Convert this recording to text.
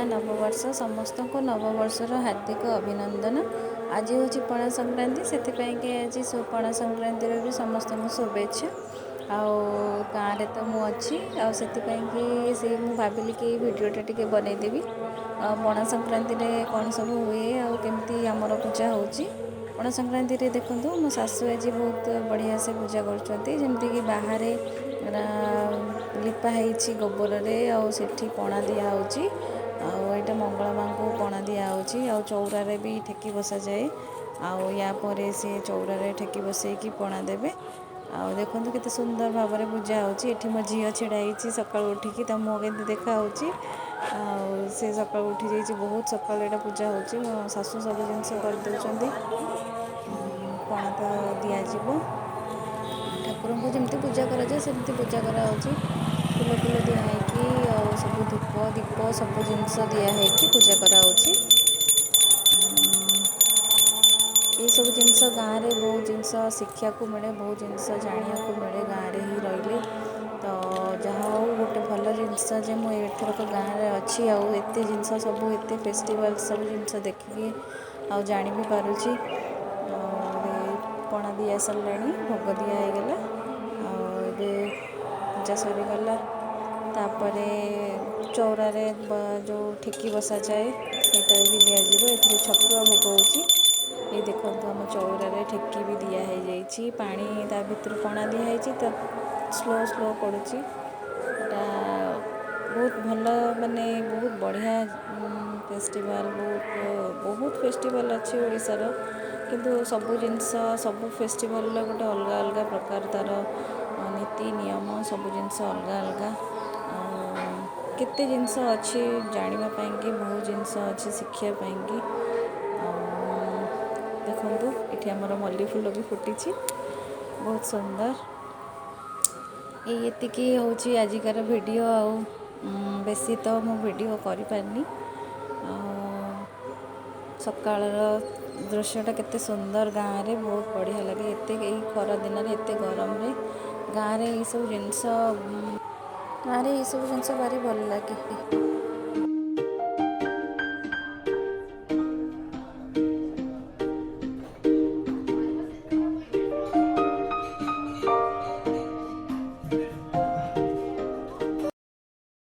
ଓଡ଼ିଆ ନବବର୍ଷ। ସମସ୍ତଙ୍କୁ ନବବର୍ଷର ହାର୍ଦ୍ଦିକ ଅଭିନନ୍ଦନ। ଆଜି ହେଉଛି ପଣା ସଂକ୍ରାନ୍ତି, ସେଥିପାଇଁକି ଆଜି ପଣା ସଂକ୍ରାନ୍ତିର ବି ସମସ୍ତଙ୍କୁ ଶୁଭେଚ୍ଛା। ଆଉ ଗାଁରେ ତ ମୁଁ ଅଛି, ଆଉ ସେଥିପାଇଁକି ସେ ମୁଁ ଭାବିଲି କି ଏଇ ଭିଡ଼ିଓଟା ଟିକେ ବନେଇଦେବି। ଆଉ ପଣା ସଂକ୍ରାନ୍ତିରେ କ'ଣ ସବୁ ହୁଏ ଆଉ କେମିତି ଆମର ପୂଜା ହେଉଛି। ପଣା ସଂକ୍ରାନ୍ତିରେ ଦେଖନ୍ତୁ, ମୋ ଶାଶୁ ଆଜି ବହୁତ ବଢ଼ିଆ ସେ ପୂଜା କରୁଛନ୍ତି। ଯେମିତିକି ବାହାରେ ଲିପା ହେଇଛି ଗୋବରରେ, ଆଉ ସେଠି ପଣା ଦିଆହେଉଛି। ଆଉ ଏଇଟା ମଙ୍ଗଳା ମାଙ୍କୁ ପଣା ଦିଆହେଉଛି। ଆଉ ଚଉରାରେ ବି ଠେକି ବସାଯାଏ, ଆଉ ୟା ପରେ ସେ ଚଉରାରେ ଠେକି ବସେଇକି ପଣା ଦେବେ। ଆଉ ଦେଖନ୍ତୁ କେତେ ସୁନ୍ଦର ଭାବରେ ପୂଜା ହେଉଛି। ଏଠି ମୋ ଝିଅ ଛିଡ଼ା ହେଇଛି ସକାଳୁ ଉଠିକି, ତା ମୁହଁ କେମିତି ଦେଖାହେଉଛି। ଆଉ ସେ ସକାଳୁ ଉଠି ଯାଇଛି, ବହୁତ ସକାଳୁ ଏଇଟା ପୂଜା ହେଉଛି। ମୋ ଶାଶୁ ସବୁ ଜିନିଷ କରିଦେଉଛନ୍ତି। ପଣା ତ ଦିଆଯିବ ଠାକୁରଙ୍କୁ, ଯେମିତି ପୂଜା କରାଯାଏ ସେମିତି ପୂଜା କରାହେଉଛି। ଫୁଲ ଫୁଲ ଦିଆ ହେଇକି ଆଉ ସବୁ ଧୂପ ଦୀପ ସବୁ ଜିନିଷ ଦିଆ ହେଇକି ପୂଜା କରାହେଉଛି। ଏଇସବୁ ଜିନିଷ ଗାଁରେ ବହୁତ ଜିନିଷ ଶିଖିବାକୁ ମିଳେ, ବହୁତ ଜିନିଷ ଜାଣିବାକୁ ମିଳେ ଗାଁରେ ହିଁ ରହିଲେ। ତ ଯାହା ହଉ, ଗୋଟେ ଭଲ ଜିନିଷ ଯେ ମୁଁ ଏଥରକ ଗାଁରେ ଅଛି, ଆଉ ଏତେ ଜିନିଷ ସବୁ, ଏତେ ଫେଷ୍ଟିଭାଲ୍ ସବୁ ଜିନିଷ ଦେଖିକି ଆଉ ଜାଣି ବି ପାରୁଛି। ଆଉ ପଣା ଦିଆ ସରିଲାଣି, ଭୋଗ ଦିଆ ହେଇଗଲା, ଆଉ ଏବେ ପୂଜା ସରିଗଲା। ତାପରେ ଚଉରାରେ ଯେଉଁ ଠେକି ବସାଯାଏ, ସେଇଟା ବି ଦିଆଯିବ। ଏଥିରେ ଛତୁଆ ଭୋଗ ହେଉଛି। ଏଇ ଦେଖନ୍ତୁ, ଆମ ଚଉରାରେ ଠେକି ବି ଦିଆ ହେଇଯାଇଛି। ପାଣି ତା ଭିତରୁ ପଣା ଦିଆହେଇଛି, ତ ସ୍ଲୋ ସ୍ଲୋ ପଡ଼ୁଛି। ଏଇଟା ବହୁତ ଭଲ, ମାନେ ବହୁତ ବଢ଼ିଆ ଫେଷ୍ଟିଭାଲ୍। ବହୁତ ବହୁତ ଫେଷ୍ଟିଭାଲ୍ ଅଛି ଓଡ଼ିଶାର, କିନ୍ତୁ ସବୁ ଜିନିଷ, ସବୁ ଫେଷ୍ଟିଭାଲ୍ର ଗୋଟେ ଅଲଗା ଅଲଗା ପ୍ରକାର ତା'ର ନୀତି ନିୟମ, ସବୁ ଜିନିଷ ଅଲଗା ଅଲଗା। ଆଉ କେତେ ଜିନିଷ ଅଛି ଜାଣିବା ପାଇଁକି, ବହୁତ ଜିନିଷ ଅଛି ଶିଖିବା ପାଇଁକି। ଆଉ ଦେଖନ୍ତୁ, ଏଠି ଆମର ମଲ୍ଲି ଫୁଲ ବି ଫୁଟିଛି, ବହୁତ ସୁନ୍ଦର। ଏଇ ଏତିକି ହେଉଛି ଆଜିକାର ଭିଡ଼ିଓ। ଆଉ ବେଶୀ ତ ମୁଁ ଭିଡ଼ିଓ କରିପାରିନି। ଆଉ ସକାଳର ଦୃଶ୍ୟଟା କେତେ ସୁନ୍ଦର ଗାଁରେ, ବହୁତ ବଢ଼ିଆ ଲାଗେ। ଏତେ ଏଇ ଖରା ଦିନରେ, ଏତେ ଗରମରେ ଗାଁରେ ଏଇସବୁ ଜିନିଷ, ଗାଁରେ ଏଇସବୁ ଜିନିଷ ଭାରି ଭଲ ଲାଗେ।